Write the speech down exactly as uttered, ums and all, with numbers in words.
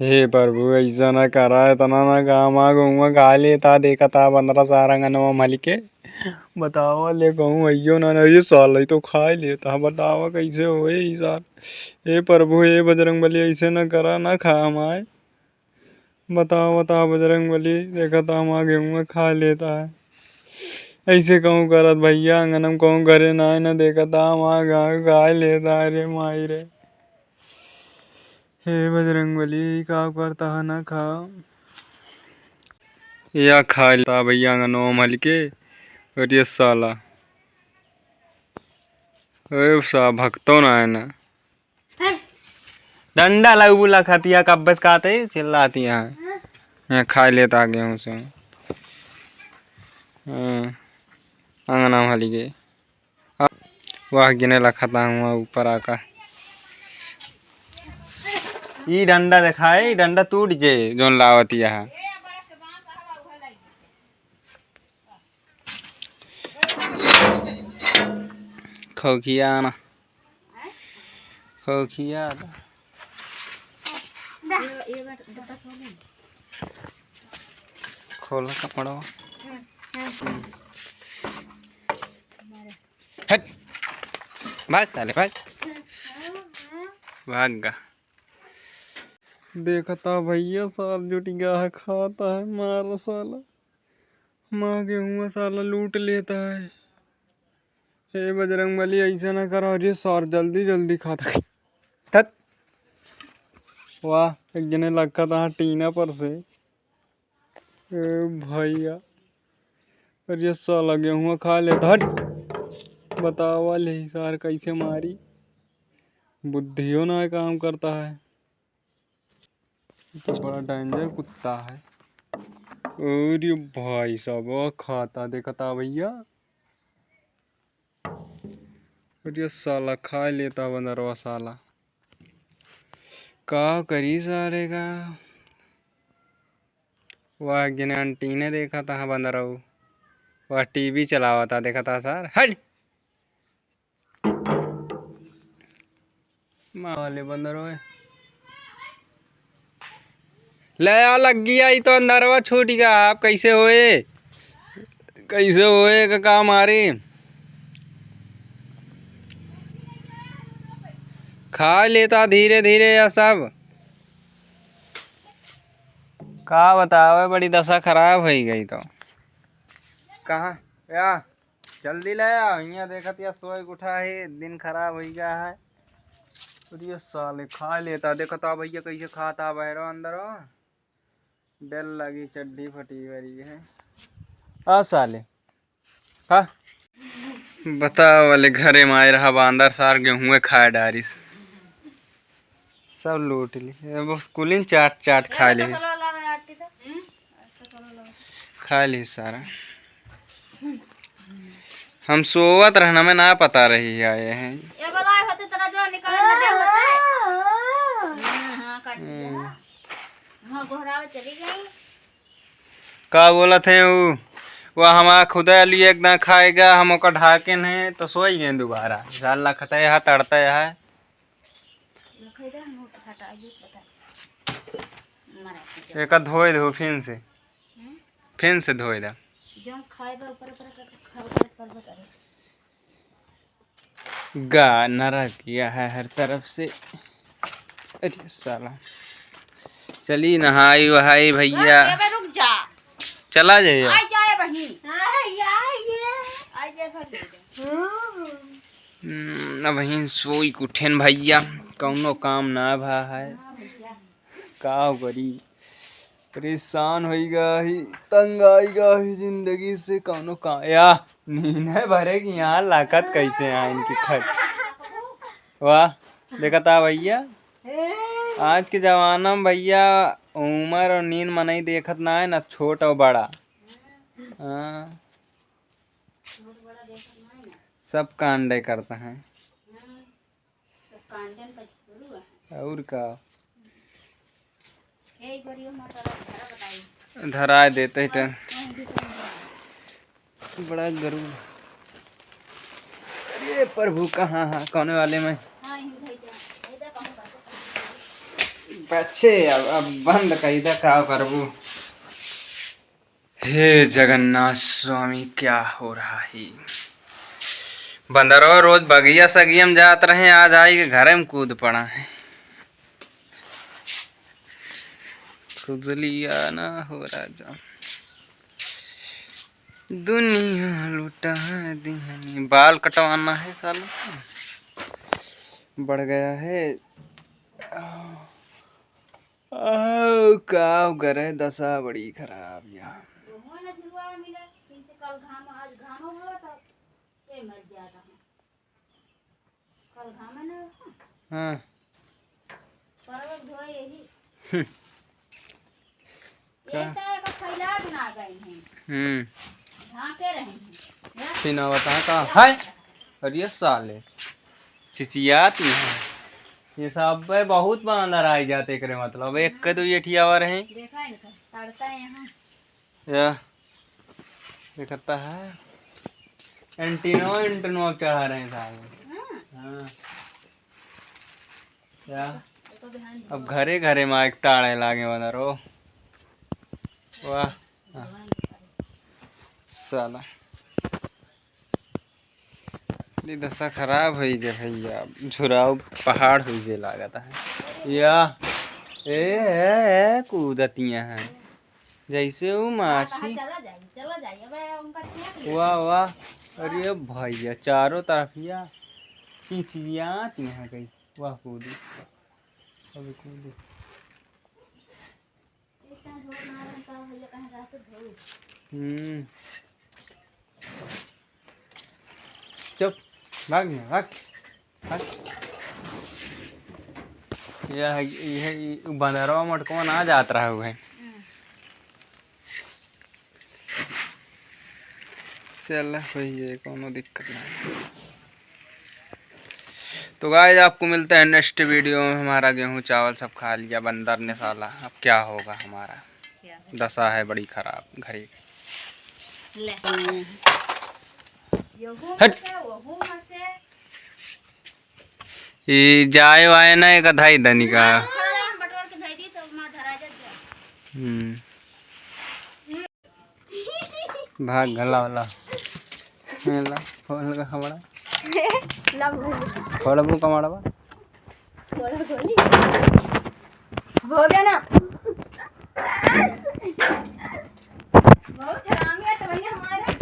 हे प्रभु, ऐसा ना करा, इतना ना काम आ गऊँ, खा लेता, देखा था बंदरा सारा अंगनवा मल के। बतावा ले कहूँ, अइयो ना, ना, ये साला ही तो खाए लेता है, बतावा कैसे होए ई सार। हे प्रभु, हे बजरंग बली, ऐसे ना करा, ना खा हमाए। बतावा, बतावा बजरंग बली, देखा था हम आ गऊँ, खा लेता है। ऐसे कहूँ करत भैया, अंगन में कहूँ घरे ना है, ना देखा था हम आ गऊँ, खा लेता है रे माई रे। हे बजरंग बली, का करता है ना खा। या खा लेता भैया अंगनवा मल के। और ये साला, ए सा भगतो ना है ना। डंडा लगबू लखतिया, कब्बे से कहते चिल्लाती है। हाँ। यहाँ खा लेता गेहूँ से। हाँ। अंगना मल के। अब वाह, गिने लखता हुआ ऊपर आका। ई डंडा देखाए, ई डंडा टूट जे, जोन लावत यहाँ। खोखिया ना। खोखिया ना। खोला कपड़ा। हट। भाग साले, भाग। भाग गा। देखता भैया, सार जुट गया है, खाता है, मार साला। माँ गेहुआ साला लूट लेता है। हे बजरंग बली, ऐसा ना करा। अरे सार, जल्दी जल्दी खाता है। तत। वाह, एक जने लखत हाँ टीना पर से। ए भैया, अरे साला गेहुआ खा लेता, हट। बतावा ले सार कैसे मारी, बुद्धियो ना काम करता है। ये तो बड़ा danger कुत्ता है। अरे भाई साहब, वो खाता देखता भैया। अरे साला खा लेता बंदरवा साला। का करी सारे का? वाह, गिने antenna देखा था, हाँ, बंदरऊ। वाह, TV चलावा था, देखा था सार। हट! माँ वाले बंदरऊ है। ले आ, लग गया, ई तो अंदरवा छूट गया। आप कैसे होए? कैसे होए का काम आ रही? खा लेता धीरे धीरे या सब। का बतावे, बड़ी दशा खराब होई गई तो। कहाँ? या, जल्दी ले आ, हियाँ देखत या सोए के उठा है, दिन खराब होई गया है। अरे साले खा लेता, देखता भैया कैसे खाता बहरो अंदर। बेल लगी, चड्ढी फटी गई है। आ साले, हाँ। बतावा ले, घरे में आए रहा बांदर सार, गेहूं खाए डारिस, सब लूट ली। अब कुलिन चाट चाट खा ली, खा ली सारा। हम सोवत रहना में ना पता रही आए हैं। ये वाला होते तेरा जो निकाल के दे होते। हाँ, हाँ, काट दिया। हम्म। हाँ, गोहरावे चली गई। का बोलत है ऊ? वो हमारा खुदा लिए एक दाना खाएगा, हम ओकर ढाकेन है, तो सोई गए दोबारा। साला खतै है, तड़तै है। एका धोए दो फिन से। हम्म? फिन से धोए दा। जौन खाए बा ऊपर ऊपर कर, खा ऊपर कर, ऊपर करे। गा नरक यह है हर तरफ से। अरे साला, चली नहाई वहाई भैया। रुक, ए बे, रुक जा। चला जाइए। आ जाए बहिन। आ, या, ये। आ जाए घर ले जा। हम्म, अबहिन सोई के उठेन भैया, कौनो काम ना भा है। हाँ भैया। का करी, परेशान होई गा ही, तंग आई गा ही जिंदगी से। कौनो का या नींद है भरे की यहाँ लाकत कैसे आए इनकी खट। वाह, देखा था भैया, आज के जमाना में भैया उम्र और नींद मनई देखत ना है ना, छोट और बड़ा। हाँ, सब कांडे करता है। और का? धराए देते ही टन। बड़ा गरु। अरे प्रभु, कहाँ है? कौने वाले में? बच्चे, अब, अब बंद कई दा, का करबू? हे जगन्नाथ स्वामी, क्या हो रहा है? बंदरवा रोज बगिया सगिया में जात रहे, आज आई के घरे में कूद पड़ा है। खुजलिया ना हो राजा, दुनिया लुटा दिहनी। बाल कटवाना है साला, बढ़ गया है। आओ, का करे, दशा बड़ी खराब या। ओहो न झुलवा मिला, इनसे कल घाम, आज घाम हुआ था, के मर गया था। कल घाम न हुआ। हाँ। परवल धोए यही। हम्म। ये का? तो एक फैला भी ना गए हैं। हम्म। झांके रहे हैं। या? सीना बता का? या? हाय। अरे साले, चिचियात ही है। ये सब पे बहुत बांदर आई जाते एकरे, मतलब, एक के दो ये ठियावा रहे। देखा इनका, तड़ता है यहाँ। या, देखता है। एंटीनो, एंटीनो अब चढ़ा रहे हैं साले। हाँ। हाँ। या, देखो ध्यान दो। अब घरे घरे में एक ताड़े लागे बंदर हो। वाह। हाँ। साला। ये दशा खराब होई गे भैया, झुराव पहाड़ होई गे लागत है। या, ए, ए, ए, कूदतिया हैं जैसे वो माछी। चला जाई, चला जाई, अबे उनका छेक ले। वाह, वाह। अरे भैया, चारों तरफ या चिचियात यहाँ कहीं। वाह, कूदी। अबे कूदी। हम्म। चुप, भाग ना, भाग, भाग। यह, यह, यह बंदरवा मटकवा ना जात रहा हुए। चल, होई जाए, कोनो दिक्कत नहीं। तो गाइस, आपको मिलते हैं नेक्स्ट वीडियो में। हमारा गेहूं चावल सब खा लिया बंदर ने साला, अब क्या होगा हमारा? क्या होगा? दशा है बड़ी खराब घरे की। ले। हट। ये जाए वाए ना एक धाई दनी का। हम्म। भाग गला वाला। मेला, फोन लगा हमारा। ला बोल। फोड़बू कमाड़वा। फोड़ा गोली। हो गया ना। बहुत हरामी है तो भैया हमारा।